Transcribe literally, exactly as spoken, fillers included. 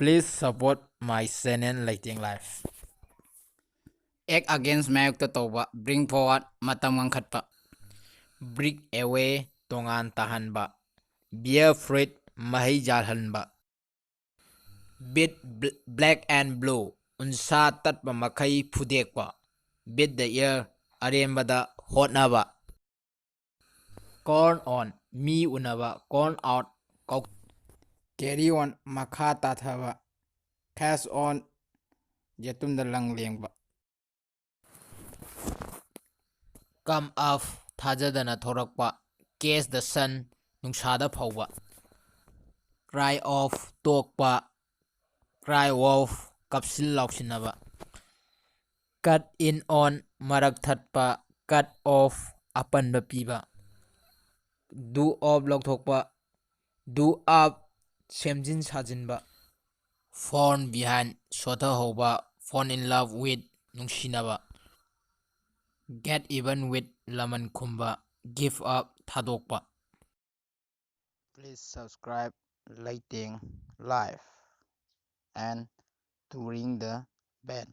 Please support my channel Leiteng Life. Act against ꯃꯥꯌꯣꯛꯇ ꯇꯧꯕ, bring forward ꯃꯇꯝ ꯉꯟꯈꯠꯄ, break away ꯇꯣꯉꯥꯟ ꯇꯥꯍꯟꯕ, bear fruit ꯃꯍꯩ ꯌꯥꯜꯍꯟꯕ, beat bl- black and blue ꯎꯟꯁꯥ ꯇꯠꯄ ꯃꯈꯩ ꯐꯨꯗꯦꯛꯄ, beat the air ꯑꯔꯦꯝꯕꯗ ꯍꯣꯠꯅꯕ, corn on ꯃꯤ ꯎꯅꯕ, corn out ꯀꯧ- carry on ꯃꯈꯥ ꯇꯥꯊꯕ, catch on ꯌꯦꯇꯨꯝꯗ ꯂꯪ ꯂꯦꯡꯕ, come up ꯊꯥꯖꯗꯅ ꯊꯣꯔꯛꯄ, catch the sun ꯅꯨꯡꯁꯥꯗ ꯐꯧꯕ, cry off ꯇꯣꯛꯄ, cry wolf ꯀꯞꯁꯤꯟ ꯂꯥꯎꯁꯤꯟꯅꯕ, cut in on ꯃꯔꯛ ꯊꯠꯄ, cut off ꯑꯄꯟꯕ ꯄꯤꯕ, do off ꯂꯧꯊꯣꯛꯄ, do up ꯁꯦꯝꯖꯤꯟ ꯁꯥꯖꯤꯟꯕ, fall behind ꯁꯣꯊꯍꯧꯕ, fall in love with ꯅꯨꯡꯁꯤꯅꯕ, get even with ꯂꯃꯟ ꯈꯨꯝꯕ, give up ꯊꯥꯗꯣꯛꯄ. Please subscribe Leiteng Life and to ring the bell.